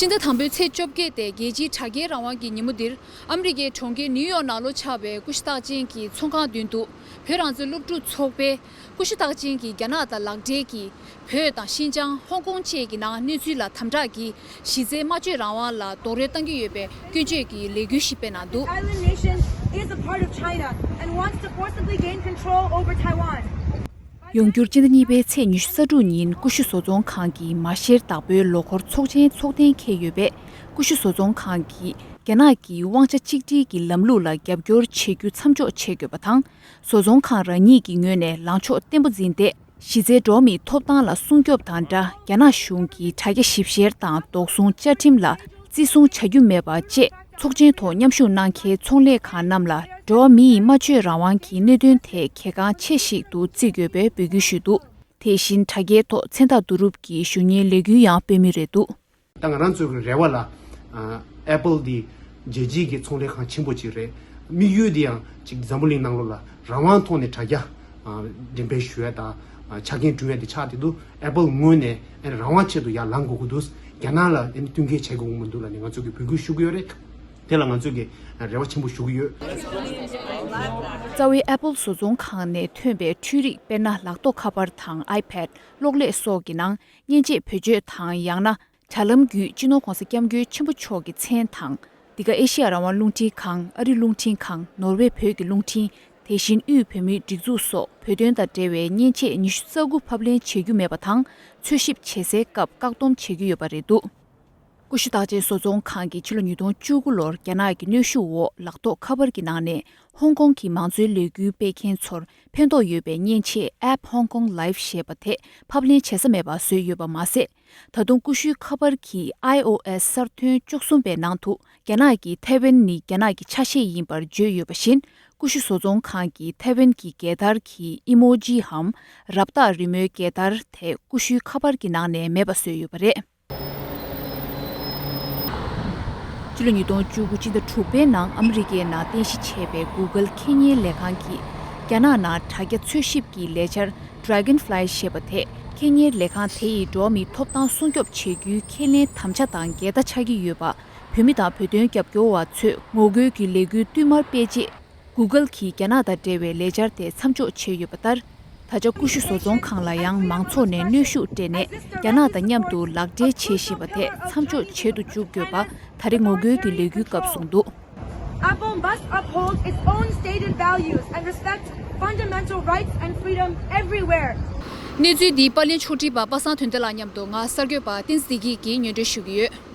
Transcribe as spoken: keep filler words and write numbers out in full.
སྤྱི་ཟླ་དང་པོའི་ཚེས་བཅོ་བརྒྱད་སྟེ་རྒྱལ་སྤྱིའི་དྲ་རྒྱའི་རང་དབང་གི་ཉིན་མོ་འདིར། ཨ་མི་རི་ཀའི་གྲོང་ཁྱེར་ནིའུ་ཡོག་ནང་ལོགས་ཆགས་པའི་ཀུ་ཤུ་རྟགས་ཅན་གྱི་ཚོང་ཁང་མདུན་དུ། བོད་རང་བཙན་སློབ་ཕྲུག་ཚོགས་པས་ཀུ་ཤུ་རྟགས་ཅན་གྱི་རྒྱ་ནག་དང་ལག་འབྲེལ་གྱི་བོད་དང་ཤིན་ཅང་། ཧོང་ཀོང་བཅས་ཀྱི་ནང་གནས་ཚུལ་ལ་དམ་དྲག་གིས་གཞི་རྩའི་སྨྲ་བརྗོད་རང་དབང་ལ་རྡོག་རོལ་བཏང་གི་ཡོད་པའི་སྐྱོན་བརྗོད་ཀྱི་ལས་འགུལ་ཞིག་སྤེལ་གནང་འདུག། Island nation is a part of China and wants to forcibly gain control over Taiwan. ཡོང་འགྱུར་སྤྱི་ཟླ་གཉིས་པའི་ཚེས་ཉི་ཤུ་རྩ་དྲུག་ཉིན་ཀུ་ཤུ་བཟོ་ཚོང་ཁང་གི་མ་བཤེར་བདག་པོའི་ལོ་འཁོར་ཚོགས་ཆེན་ཚོགས་གཏན་འཁེལ་ཡོད་པས། ཀུ་ཤུ་བཟོ་ཚོང་ཁང་གིས་རྒྱ་ནག་གི་དབང་ཆ་གཅིག་སྒྲིལ་གྱི་ལམ་ལུགས་ལ་རྒྱབ་སྐྱོར་བྱེད་རྒྱུ་མཚམས་འཇོག་བྱེད་དགོས་པ་དང་། བཟོ་ཚོང་ཁང་རང་ཉིད་ཀྱི་ངོས་ནས་ལངས་ཕྱོགས་བརྟན་པོ་འཛིན་ཏེ། གཞི་རྩའི་འགྲོ་བ་མིའི་ཐོབ་ཐང་ལ་སྲུང་སྐྱོབ་དང་སྦྲགས། རྒྱ་ནག་གཞུང་གི་དྲ་རྒྱ་ཞིབ་བཤེར་དང་དོགས་ཟོན་བཅའ་ཁྲིམས་ལ་བརྩི་སྲུང་བྱ་རྒྱུ་མེད་པ་བཅས། ཚོགས་ཆེན་ཐོག་མཉམ་ཞུགས་གནང་མཁན་ཚོང་ལས་ཁང་རྣམས་ལ། འགྲོ་བ་མི་ཡི་སྨྲ་བརྗོད་རང་དབང་གི་གནད་དོན་ཐད་གལ་འགངས་ཆེ་ཞིག་ཏུ་བརྩི་དགོས་པའི་འབོད་སྐུལ་ཞུས་འདུག། དེ་བཞིན་དྲ་རྒྱའི་ཐོག་མཚན་རྟགས་བསྡུ་རུབ་ཀྱི་ཞུ་སྙན་ལས་འགུལ་ཡང་སྤེལ་མུས་རེད་འདུག། ད་ང་རང་ཚོའི་རེ་བ་ལ། ཨ་Apple འདི་རྒྱལ་སྤྱིའི་གི་ཚོང་ལས་ཁང་ཆེན་པོ་ཅིག་རེད། དམིགས་ཡུལ་འདི་ཡང་ཅིག་འཛམ་བུ་གླིང་ནང་ལོགས་ལ་རང་དབང་ཐོག་ནས་དྲ་རྒྱ་ཨ་འགྲེམས་སྤེལ་ཞུ་ཡ་དང་། ཨ་ཆ་རྐྱེན་བསྐྲུན་ཡ་དེ་ཆགས་བསྡད་འདུག། Apple ངོས་ནས་ཨ་རང་དབང་ཆེད་དུ་ཡར་ལངས་དགོས་ཀྱི་འདུག། རྒྱ་ནག་ལ་ཨ་ནི་བསྟུན་མཁས་བྱེད་དགོས་ཀྱི་མི་འདུག་ལབ་ནས་ང་ཚོ་གིས་འབོད་སྐུལ་ཞུ་གི་ཡོད་རེད། དེ་ལ་ང་ཚོ་གིས་རེ་བ་ཆེན་པོ་ཞུ་གི་ཡོད། རྩ་བའི་Apple བཟོ་ཚོང་ཁང་ནས་ཐོན་པའི་འཕྲུལ་རིག་དཔེར་ན་ལག་ཐོགས་ཁ་པར་དང་iPad། གློག་ཀླད་སོགས་ཀྱི་ནང་མཉེན་ཆས་བེད་སྤྱོད་དང་། ཡང་ན། དྲ་ལམ་བརྒྱུད་སྤྱི་ནོར་༸གོང་ས་༸སྐྱབས་མགོན་ཆེན་པོ་མཆོག་གི་མཚན་དང་། འདི་ག་ཨེ་ཤེ་ཡ་རང་དབང་རླུང་འཕྲིན་ཁང་། ཨ་རི་རླུང་འཕྲིན་ཁང་། ནོར་ཝེ་བོད་ཀྱི་རླུང་འཕྲིན། དེ་བཞིན་དབུས་བོད་མིའི་སྒྲིག་འཛུགས་སོགས་བོད་དོན་དང་འབྲེལ་བའི་མཉེན་ཆས་ཉི་ཤུ་རྩ་དགུ་ཕབ་ལེན་བྱེད་རྒྱུ་མེད་པ་དང་། འཚོལ་ཞིབ་བྱེད་སའི་སྐབས་བཀག་སྡོམ་བྱེད་ཀྱི་ཡོད་པ་རེད་འདུག། ཀུ་ཤུ་རྟགས་ཅན་བཟོ་ཚོང་ཁང་གིས་ཕྱི་ལོ་ཉིས་སྟོང་བཅུ་དགུ་ལོར་རྒྱ་ནག་གི་གནོན་ཤུགས་འོག་ལག་ཐོགས་ཁ་པར་གྱི་ནང་ནས་ཧོང་ཀོང་གི་མང་གཙོའི་ལས་འགུལ་སྤེལ་མཁན་ཚོར་ཕན་ཐོགས་ཡོད་པའི་མཉེན་ཆས་App Hong Kong Live ཞེས་པ་དེ་ཕབ་ལེན་བྱེད་ས་མེད་པ་བཟོས་ཡོད་པ་མ་ཟད། ད་དུང་ཀུ་ཤུའི་ཁ་པར་གྱི་iOS གསར་ཐོན་བཅུ་གསུམ་པའི་ནང་དུ་རྒྱ་ནག་གིས་ཐའེ་ཝན་ནི་རྒྱ་ནག་གི་ཆ་ཤས་ཡིན་པར་བརྗོད་ཡོད་པ་བཞིན། ཀུ་ཤུ་བཟོ་ཚོང་ཁང་གིས་ཐའེ་ཝན་གྱི་རྒྱལ་དར་གྱི་ཨི་མོ་ཇི་འམ་རབ་རྟགས་རི་མོའི་རྒྱལ་དར་དེ་ཀུ་ཤུའི་ཁ་པར་གྱི་ནང་ནས་མེད་པ་བཟོས་ཡོད་པ་རེད། ཕྱི་ལོ་ཉིས་སྟོང་བཅུ་དགུ་སྤྱི་ཟླ་དྲུག་པའི་ནང་ཨ་མི་རི་ཀའི་ནང་རྟེན་གཞི་བྱས་པའི་Google ཁེ་གཉེར་ལས་ཁང་གིས་རྒྱ་ནག་ནང་དྲ་རྒྱ་འཚོལ་ཞིབ་ཀྱི་ལས་འཆར་Dragonfly ཞེས་པ་དེ། ཁེ་གཉེར་ལས་ཁང་དེ་ཡིས་འགྲོ་བ་མིའི་ཐོབ་ཐང་སྲུང་སྐྱོབ་བྱེད་རྒྱུའི་ཁས་ལེན་དམ་བཅའ་དང་འགལ་ཟླ་ཆགས་ཀྱི་ཡོད་པ། བོད་མི་དང་བོད་དོན་རྒྱབ་སྐྱོར་བ་ཚོས་ངོ་རྒོལ་གྱི་ལས་འགུལ་བསྟུད་མར་སྤེལ་རྗེས། Google གྱིས་རྒྱ་ནག་དང་འབྲེལ་བའི་ལས་འཆར་དེ་མཚམས་འཇོག་བྱས་ཡོད་པ་ལྟར། ད་ཆ་ཀུ་ཤུ་བཟོ་ཚོང་ཁང་ལ་ཡང་མང་ཚོགས་ནས་གནོན་ཤུགས་སྤྲད་ནས་རྒྱ་ནག་དང་མཉམ་དུ་ལག་འབྲེལ་བྱེད་བཞིན་པ་དེ་མཚམས་འཇོག་བྱེད་དུ་འཇུག་དགོས་པ་ད་རེས་ངོ་རྒོལ་གྱི་ལས་འགུལ་སྐབས་གསུངས་འདུག། Apple must uphold its own stated values and respect fundamental rights and freedom everywhere. གནས་ཚུལ་འདིའི་པར་ལེན་ཕྱོགས་སྒྲིག་པ་པ་སངས་དོན་ལྡན་ལགས་མཉམ་དུ་ང་གསར་འགོད་པ་བསྟན་འཛིན་བདེ་སྐྱིད་ཀྱིས་སྙན་སྒྲོན་ཞུ་གི་ཡོད།